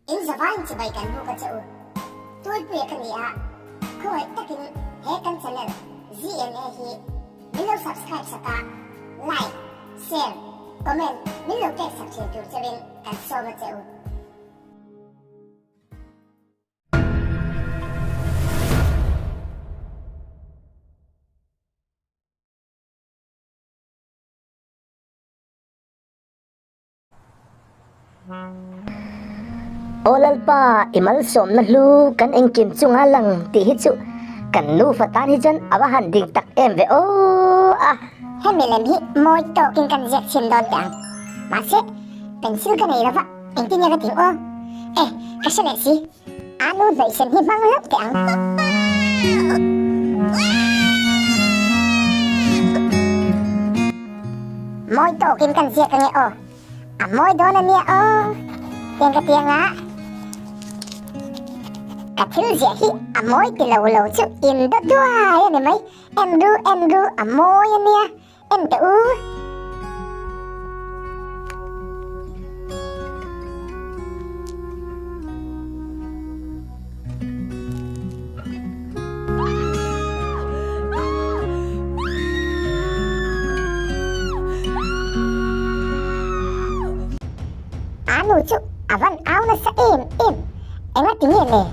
In zavaiin chibai kan buk a che u. Tualpuia ka ni a, khawngaih takin he kan channel ZNA hi min lo subscribe sak a, like, share, comment min lo pek sak thin tur cheuhin kan sawm a che u. Aw Lalpa, i malsawmna hlu kan engkim chunga lang tih hi chu kan nufa tan hi chuan a va han ding tak em ve aw a. Hemi lem hi mawi tawkin kan ziak chhin dawn teh ang. Mahse, pencil ka nei lova, engtin nge ka tih aw? E, ka hre leh si. A nu hnawihsen hi hmang hlauh teh ang. Mawi tawkin kan ziak ange aw. A mawi dawn a nia aw. Tiang ka tiang a. Ka thil ziah hi a mawi ti lo lo chu in dawt duai a ni mai. En ru en ru a mawi a nia. En teh u. A nu chu a van au nasa em em, enga ti nge le?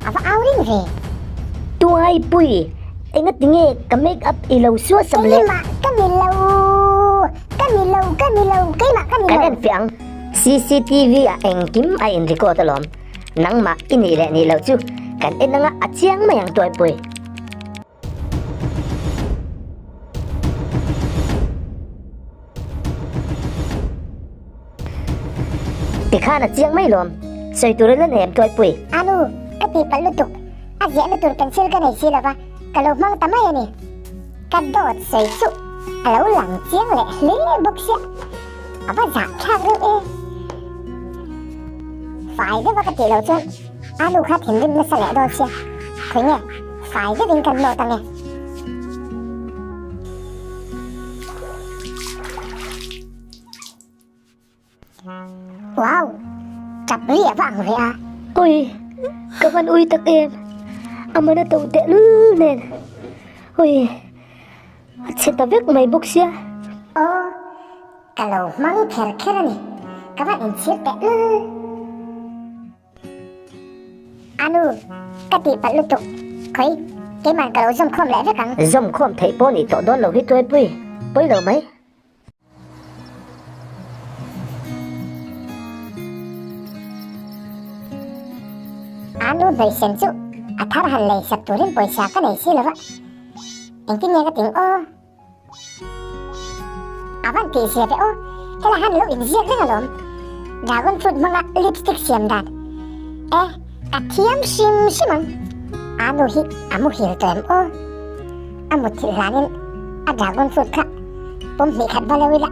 A va au ring ve. Tuaipui, enga ti nge ka make up i lo suah sam le? Keimah ka ni lo, ka ni lo, ka ni lo, keimah ka ni lo. Kan en fiah ang, CCTV ah engkim a in record alawm. Nangmah i nih leh nih loh chu kan en anga a chiang mai ang Tuaipui. Tikhan a chiang mai lawm, sawi tur in la nei em Tuaipui? Anu, ka tihpalh lutuk, a ziahna tur pencil ka nei si lova, ka lo hmang ta mai a ni. Ka dawt sawi chu a lo lang chiang leh hle bawk sia, a va zah thlak reuh e. Fai deuha ka tih loh chuan Anu kha thinrim nasa leh dawn sia, khawi nge fai deuhin kan nawt ange. Wow! Tap ri a va ang ve a. Ui! Ka van ui tak em! A man a to teh lul nen. Ui! A chhe ta vek mai bawk sia. Aw! Ka lo hmang kher kher a ni. Ka van inchhir teh lul. Anu, ka tihpalh lutuk. Khawi, keiman ka lo zawmkhawm leh vek ang. Zawmkhawm theih pawh nih tawh dawn lo hi Tuaipui. Pawi lo mai. Anu hnawihsen chu a thar han lei sak turin pawisa ka nei si lova, engtin nge ka ting aw? A van tih zia ve aw, hela han lo inziak reng alawm. Dragon fruit hmanga lipstick siam dan e, ka thiam hrim hrim ang. Anu hi a muhil tawh em aw? A mutthilh hlanin a dragon fruit kha pawm hnih khat va lo ila.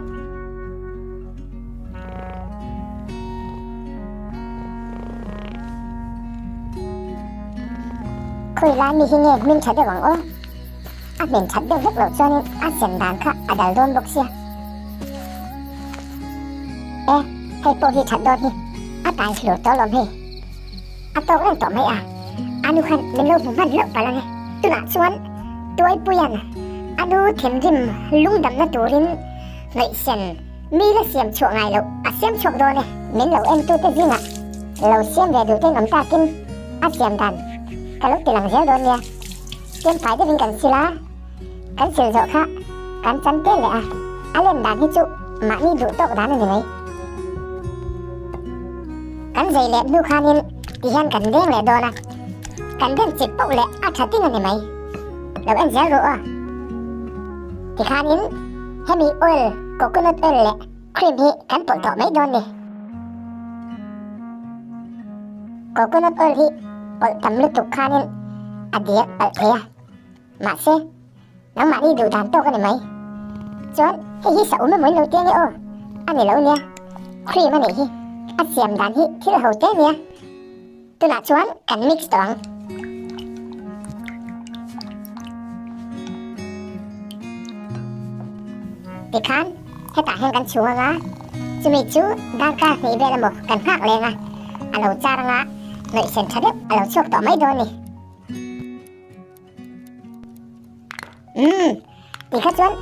Khawi lai mi hi nge hming tha deuh ang aw? A hming that deuh vek loh chuanin a sem dan kha a dal dawn bawk sia. E, hei pawh hi that dawn hi. A tai hlur tawh lawm hei. A tawk reng tawh mai a, a nu khan min lo hmu hman hlauh palh ang e. Tunah chuan Tuaipuia'n a nu thinrim lungdamna turin hnawihsen mi la siam chhuah ngai loh a siam chhuak dawn e. Min lo entute zingah lo siam ve duhten awm takin a siam dan ka lo tilang zel dawn nia. Kem fai deuhin kan sil a, kan sil zawh kha kan chan tel leh a, a lem dan hi chu mahni duh tawk dan a ni mai. Kan zei leh hnu khanin ti hian kan deng leh dawn a, kan den chik pauh leh a tha ting a ni mai. Lo en zel rawh aw. Tikhanin hemi oil, coconut oil leh cream hi kan pawlh tawh mai dawn ni. Coconut oil hi pawlh tam lutuk khanin a diak palh thei a, mahse nangmahni duh dan tawk a ni mai. Chuan hei hi sa um emaw in lo tia nge aw, a ni lo nia, cream a nih hi, a siam dan hi thil ho te nia. Tunah chuan kan mix tawh ang. Tikhan hetah hian kan chhung anga. Chumi chu darkar hnih vel emaw kan nghak leng a, a lo char anga hnawihsen tha deuh a lo chhuak tawh mai dawn ni. Umm, tikha chuan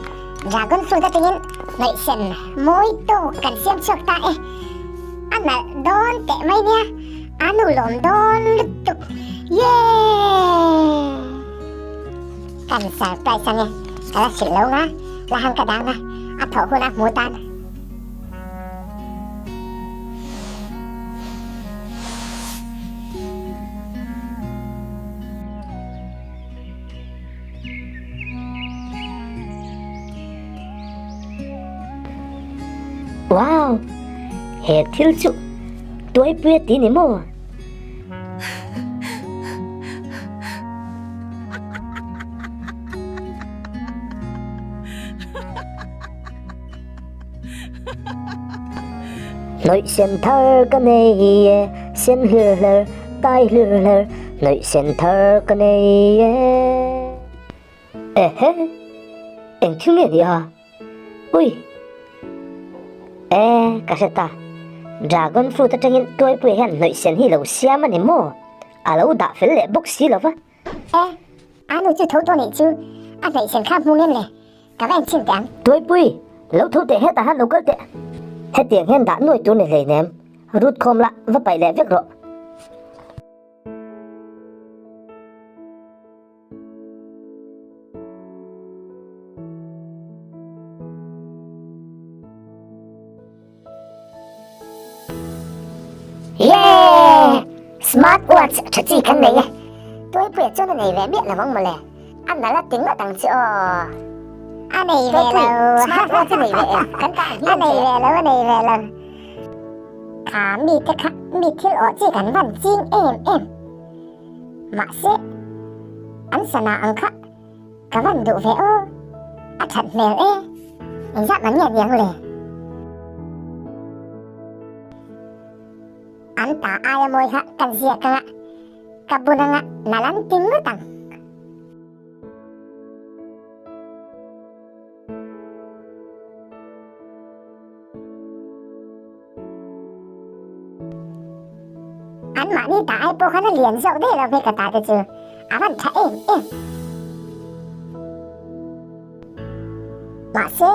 dragon fruit atangin hnawihsen mawi tawk kan siam chhuak ta e. A nalh dawn teh mai nia, a nu lawm dawn lutuk. Yeeeee! Kan surprise ange, ka la hrilh lo nga, la hang ka dang a, a thawh huna hmu tan. Wow! He thil chu tuaipui a ti ni maw? Hnawih sen thar ka nei e, sen hlir hler, tai hlir hler, hnawih sen thar ka nei e. Ehe, eng thil nge ni a? Ui! E, ka hre ta. Dragon fruit atangin tuaipuia hian hnawih sen hi lo siam a ni maw? A lo dah fel leh bawk si lo va. E, a nu chu tho tawh nih chu, a hnaih sen kha hmu ngem le, ka va en chhin teh ang. Tuaipui, lo tho teh hetah han lo kal teh. Hetiang hian dah nuai tur ni hleinem, rut khawm la, va paih leh vek rawh. Yeee! Smart watch tha chi kan nei e. Tuipuia chuan a nei ve miah lo ang mawle. A nalh a ti ngawt ang chu aw. A nei ve lo. Smart watch a nei ve em? Kan ta ang hian. A nei ve lo, a nei ve lo. Kha mi te kha mi thil awh chi kan van ching em em. Mahse, an sana ang kha Ka van duh ve aw, a that hmel e, engzat man nge niang le? An ta aia mawi kha ka ziak anga, ka bun anga nal an ti ngawt ang. An mahni ta ai pawh khan a lian zawk daih lo hei ka ta te chu a van tha em em. Mahse,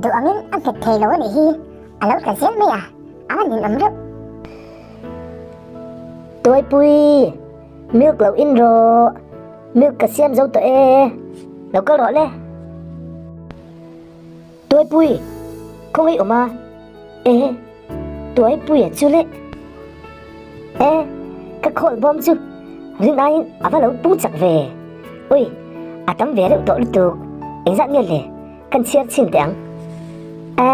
duh angin a nghet thei lo a nih hi a lo tla zel mai a, a van ninawm reuh. Tuaipui, milk lo in rawh, milk ka siam zo tawh e, lo kal rawh le. Tuaipui, khawngaih awm a? E, Tuaipuia chu le. E, ka khawl bawm chu rin aiin a va lo pung chak ve. Ui, a tam ve reuh tawh lutuk. Engzat nge le? Kan chhiar chhin teh ang. E,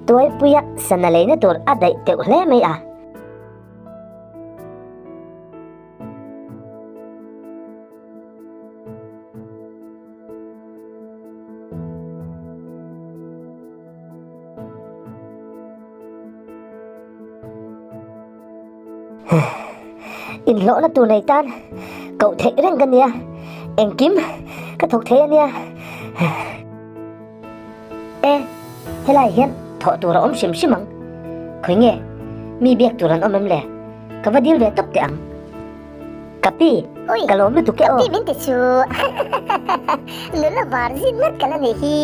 Tuaipuia sana leina tur a daih teuh hle mai a. Inhlawhna tur nei tan koh theih reng ka nia, engkim ka thawk thei a nia. E, helai hian thawh tur a awm hrim hrim ang. Khawi nge mi biak tur an awm em le? Ka va dil ve tawp teh ang. Ka pi, ka lawm lutuk e aw. Ka pi min ti chu. Nula var zin ngat ka la nei hi.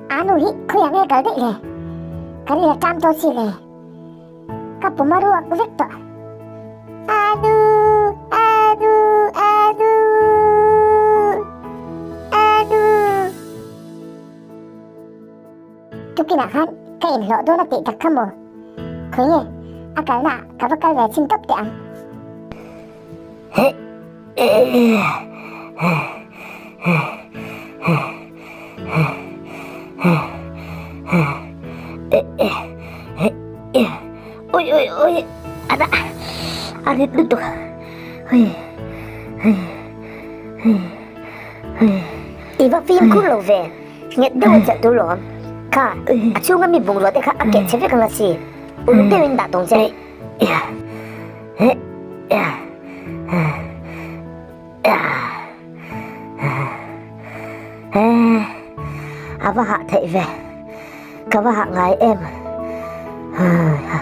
A nu hi khawiah nge kal daih le? Ka ri a ṭam tawh si le. Ka pum a ruak vek tawh. A nu, a nu, a nu, a nu. Tukinah khan ka inhlawh dawn a tih tak kha maw? Khawi nge a kalna ah ka va kal ve chhin tawp teh ang. Ui ui ui a a rit lutuk hui hui hui hui. I va fimkhur lo ve. Nghet deuh a chelh tur lawm. Kha, a chhunga mi bungrua te kha a keh che vek ang a si. Uluk deuhin dah tawng che. A va hah theih ve. Ka va hah ngai em. Hui ha.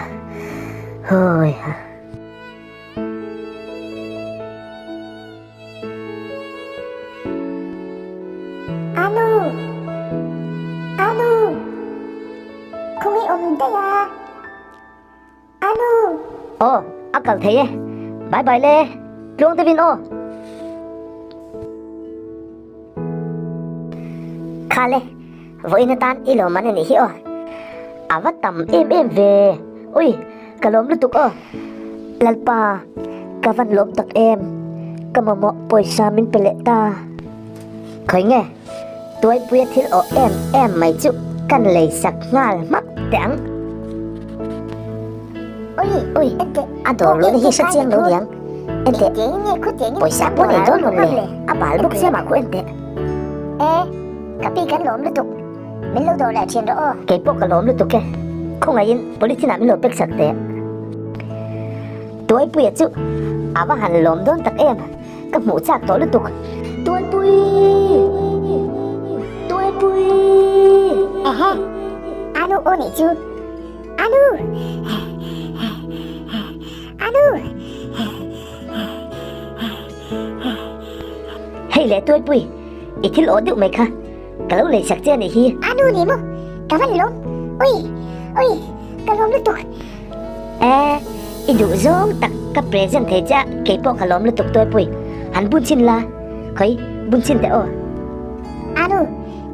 Hui ha. Anu! Anu! Khawngaih awm daih a. Anu! Aw, a kal thei e. Bye bye le. Tluang deuhin aw. Kha le, vawiin atan i lawm an a nih hi aw. A va tam em em ve. Ui, ka lawm lutuk aw. Lalpa, ka van lawm tak em. Ka mamawh pawisa min pe leh ta. Khawi nge, Tuaipuia thil awh em em mai chu kan lei sak nghal hmak teh ang. Ui, Ui, a dawr luhna hi hre chiang lo niang. Enteh, pawisa pawh nei dawn rawn le, a bal bawk sia mah khu enteh. E, ka pi kan lawm lutuk, min lo dawr leh thin rawh aw. Kei pawh ka lawm lutuk e, khawngaihin polythene ah min lo pack sak teh. Tuaipuia chu a va han lawm dawn tak em. Ka hmuh chak tawh lutuk. Tuaipui! Tuaipui! Ehe! Anu aw nih chu. Anu! Anu! Hei le Tuaipui, i thil aw deuh mai kha. Ka lo lei sak che a nih hi. Anu ni maw? Ka van lawm. Ui! Ui! Ka lawm lutuk. E, i duh zawng tak ka present thei che a, kei pawh ka lawm lutuk Tuaipui. Han bun chhin la, khawi bun chhin teh aw. Anu,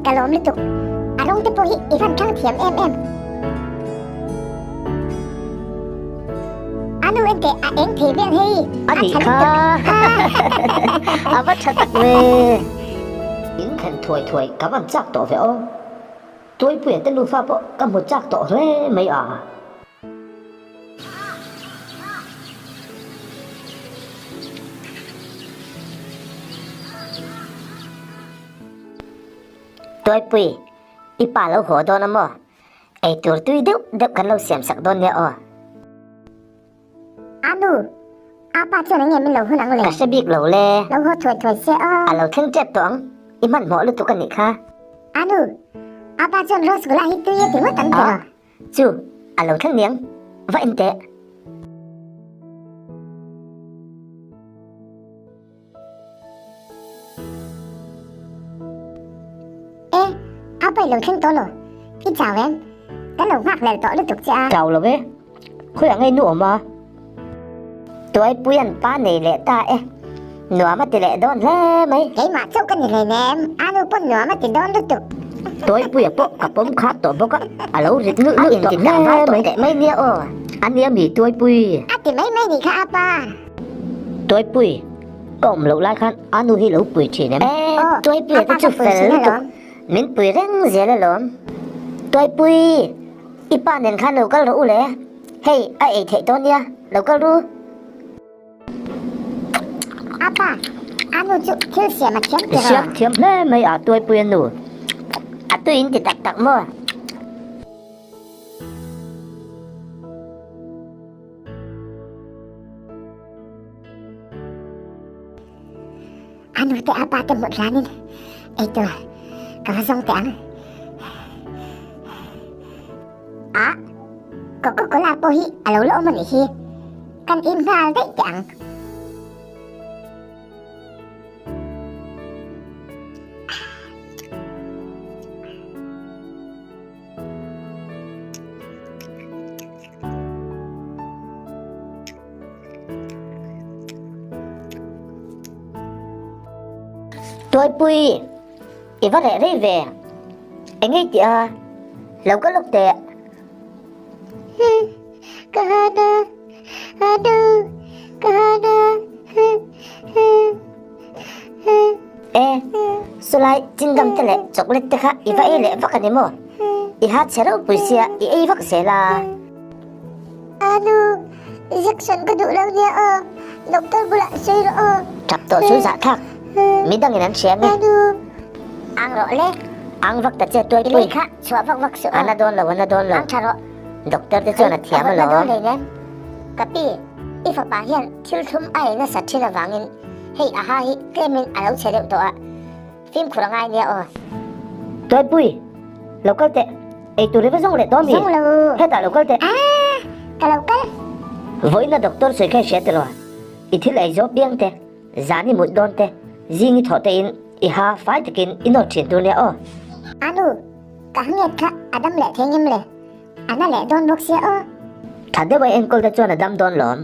ka lawm lutuk. A rawng te pawh hi i van thlang thiam em em. Anu enteh a eng thei vel hei. A nih kha. A va tha tak ve. In thlen thuai thuai ka van chak tawh ve aw. Tuaipuia te nufa pawh ka hmu chak tawh hle mai a. Tuaipui, i pa lo haw dawn a maw? Eitur tui deuh deuh kan lo siam sak dawn nia aw. Anu, apa chuan enge min lo hun ang le? Ka hre bik lo le. Lo haw thuai thuai se aw. A lo thleng tep tawh ang, i hmanhmawh lutuk a nih kha. Anu, apa chuan rasgulla hi tui a ti ngawt ang tiraw? A, chu, a lo thleng niang, va en teh. E, apa i lo thleng tawh lo, i chau em? Kan lo nghak lel tawh lutuk che a. Chau lo e, khawiah ngei nu awm a? Tuaipuian pa nei leh ta e, nuam a ti leh dawn hle mai. Keimah chauh ka ni hleinem, a nu pawn nuam a ti dawn lutuk. Tuaipuia pawh ka pawm khak tawh bawk a, a lo rit nulh nulh tawh hle mai. Teh mai nia aw, a nia mi Tuaipui. A ti mai mai nih kha apa. Tuaipui, ka awm loh lai khan a nu hi lo pui thin em? E, Tuaipuia te chu fel lutuk, min pui reng zel alawm. Tuaipui, i pa nen khan lo kal rawh u le, hei a ei theih dawn nia, lo kal ru. Apa, a nu chu thil siam a thiam tiraw? Siam thiam hle mai a Tuaipui a nu. A tuiin ti tak tak maw? A nu te a pa te hmuh hlanin eitur ka va zawng teh ang. A, Coca Cola pawh hi a lo la awm a nih hi, kan in nghal daih teh ang. Tuaipui, i va reh rei ve. Eng ei tih a, lo ka lawk teh. Ka han a, anu, ka han a, E, sawlai chingam te leh chocolate te kha i va ei leh vak a ni maw? I ha chhe ropui sia i ei vak zel a. Anu, injection ka duh lo nia aw, doctor bulah sawi rawh aw. Tap tawh chu zah thlak, midangin an hria nge. Anu, ang rawh le. Ang vak ta che tuai pui. I lei kha chhuah vak vak suh aw. A na dawn lo, a na dawn lo. Ang tha rawh. Doctor te chuan a thiam alawm. A dawn hleinem. Ka pi, i fapa hian thil thlum a ei nasat thin avangin hei a ha hi tlemin a lo chhe deuh tawh a, fimkhur a ngai nia aw. Tuaipui, lo kal teh. Eitur i va zawng leh tawh ami? Zawng lo. Hetah lo kal teh. Ah, ka lo kal. Vawiina doctor sawi kha i hria tiraw? I thil ei zawh piang te, zan i mut dawn te, zing i thawh te in i ha fai takin i nawt thin tur nia aw. Anu, ka hnget kha a dam leh thei ngem le? A na leh dawn bawk sia aw. Tha deuh a enkawl te chuan a dam dawn lawm.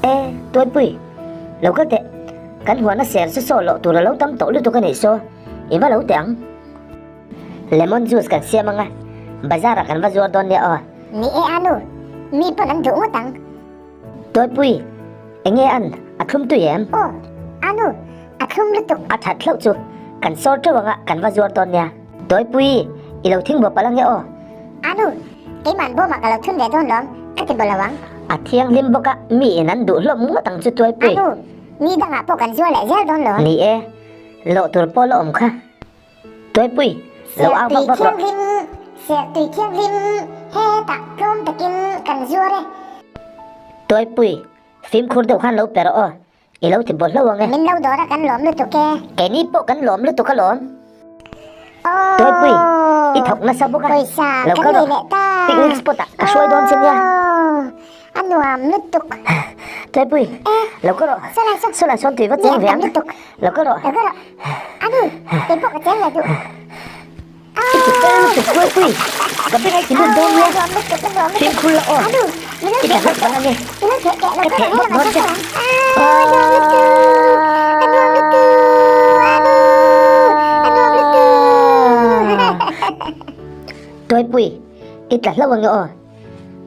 E, Tuaipui, lo kal teh. Kan huana ser chu saw loh tur a lo tam tawh lutuk a nih saw, i va lo teh ang. Lemon juice kan siam ang a, bazar ah kan va zuar dawn nia aw. Ni e Anu, mi pawn an duh ngawt ang. Tuaipui, enge an, a thlum tui em? Aw, Anu, a thlum lutuk. A that hlauh chu, kan sawr teuh anga kan va zuar dawn nia. Tuaipui, i lo thing bawp alh ange aw. Anu, keiman bawmah ka lo thun ve dawn lawm, ka ti bawlh lo ang. A thianghlim bawk a, mi in an duh hlawm ngawt ang chu Tuaipui. Anu, mi dangah pawh kan zuar leh zel dawn lawm. Ni e, lawh tur pawh la awm kha. Tuaipui, lo au vak vak rawh. Sertui thianghlim, sertui thianghlim, hetah tlawm takin kan zuar e. Tuaipui, fimkhur deuh khan lo pe rawh aw, i lo ti bawlhlo ang e. Min lo dawr a kan lawm lutuk e. Keini pawh kan lawm lutuk alawm. Tuaipui, i thawk nasa bawk a, Pawisa lo kan kal nei rawh. leh ta. Picnic spot ah ka hruai dawn che nia. A nuam lutuk. Tuaipui, lo kal rawh. Saw lai saw. Saw lai sawn tui va cheng ve ang. Lutuk. Lo kal rawh. Lo kal rawh. Anu, kei pawh ka cheng ve duh. I ti fel lutuk Tuaipui, ka beng ai ti lut dawn nia. Nuam lutuk, a nuam lutuk. Fimkhur la aw. Anu, min lo I theh tla hlauh palh ange. Min lo theh teh, lo Ka kal theh rawh. bawk dawn che. A nuam lutuk, a nuam lutuk. Anu, a nuam lutuk. Tuaipui, i tla hlauh ange aw.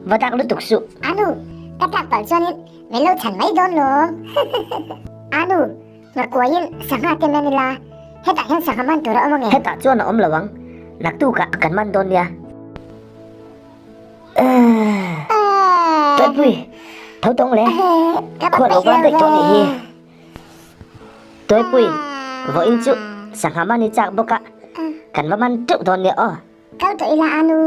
Va dak lutuk suh. Anu, ka tlak palh chuanin min lo chhan mai dawn lawm. Anu, ngakuaiin sangha te men ila, hetah hian sangha man tur a awm ange. Hetah chuan a awm lo ang, naktukah kan man dawn nia. Tuaipui, tho tawng le, khual lo van daih tawh nih hi. Tuaipui, vawiin chu sangha man i chak bawk a, kan va man teuh dawn nia aw. Kal tawh ila Anu.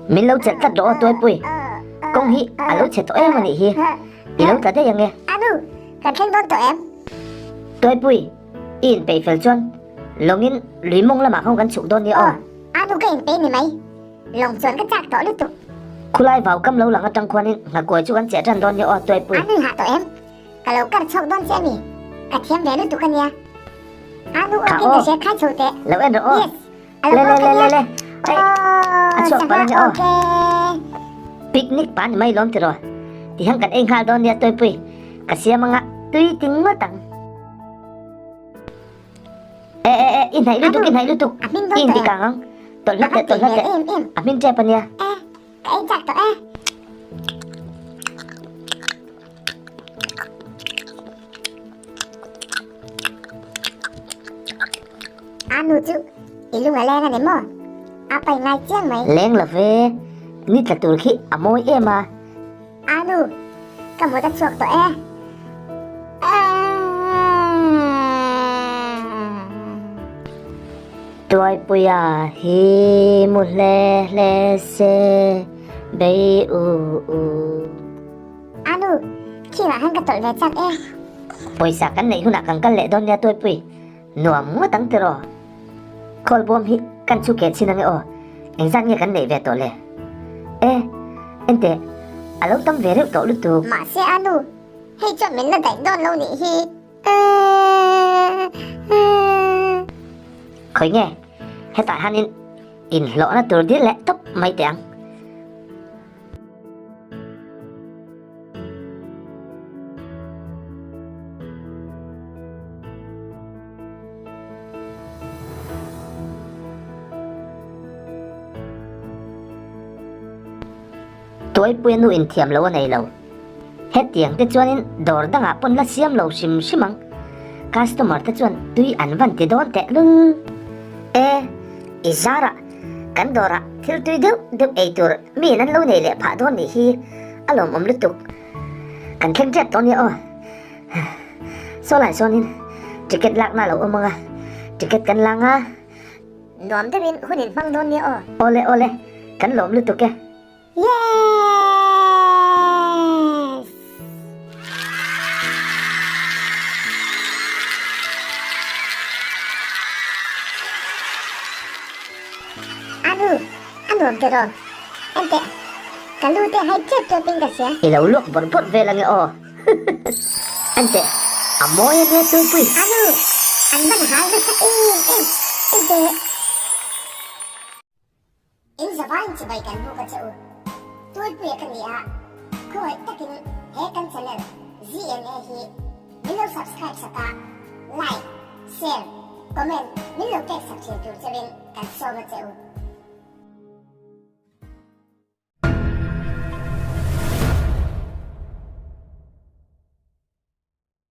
Min lo chelh tlat rawh aw Tuaipui, kawng hi a lo chhe tawh em a nih hi, i lo tla daih ang e. Anu, kan thleng dawn tawh em? Tuaipui, i inpeih fel chuan lawngin lui mawng lamah khawn kan chhuk dawn nia aw. Aw, Anu ka inpeih ni mai, lawng chuan ka chak tawh lutuk. Khulai vau kam lo lang atang khuanin nghakuai chu kan cheh tan dawn nia aw Tuaipui. Anu i hah tawh em? Ka lo kar chhawk dawn che ami? Ka thiam ve lutuk ania. Anu Kha awkin ka aw. hria khai chho teh. Lo en rawh aw. Yes. A lo Le le awk le le ania. le. Ai, a Aww, chhuak sangha palh ania aw. awk e. Picnic pa ni mai lawm tiraw. Tihian kan ei nghal dawn nia Tuaipui. Ka siam anga tui ting ngawt ang. E e e, i hnaih lutuk, i hnaih lutuk. A hmin dawn I tawh inti em? kang ang. Tawlh A hlat va teh, tui tawlh hlat hmel teh. em em. A hmin tep ania. E, ka ei chak tawh e. A nu chu i lung a leng a ni maw? A pai ngai chiang mai. Leng lo ve, ni tla tur khi a mawi em a. A nu, ka mut a chhuak tawh e. Tuaipuia hi mu hle hle se, bei u u. Anu, khingah khan ka tawlh ve chak e. Pawisa kan neih hunah kan kal leh dawn nia Tuaipui, nuam ngawt ang tiraw. Khawlbawm hi kan chu keh chin ange aw, engzat nge kan neih ve tawh le? E, enteh, a lo tam ve reuh tawh lutuk. Mahse Anu, hei chuan min la daih dawn lo nih hi. Khawi nge, hetah hianin inhlawhna tur dil leh tawp mai teh ang. Tuaipui nu in thiam lo a nei lo. Hetiang te chuanin dawr dangah pawn la siam lo hrim hrim ang. Customer te chuan tui an van ti dawn teh lul. E, i zarah kan dawrah thil tui deuh deuh ei tur mi in an lo nei leh phah dawn nih hi a lawmawm lutuk. Kan thleng tep tawh nia aw. Saw lai sawnin ticket lakna a lo awm ang a, ticket kan lang a. Nuam deuhin hun in hmang dawn nia aw. Awle awle, kan lawm lutuk e. Yes! Anu, a nuam teh rawh. Enteh, ka lu te hai tep tep in ka hria. I lo luak bawrh bawrh vel ange aw. Enteh, a mawi ania Tuipui. Anu, an van hal nasa em em. Enteh. In zavaiin chibai kan buk a che u. Tuipuia ka ni a, khawngaih takin he kan channel ZNA hi min lo subscribe sak a, like, share, comment min lo pek sak thin tur cheuhin kan sawm a che u.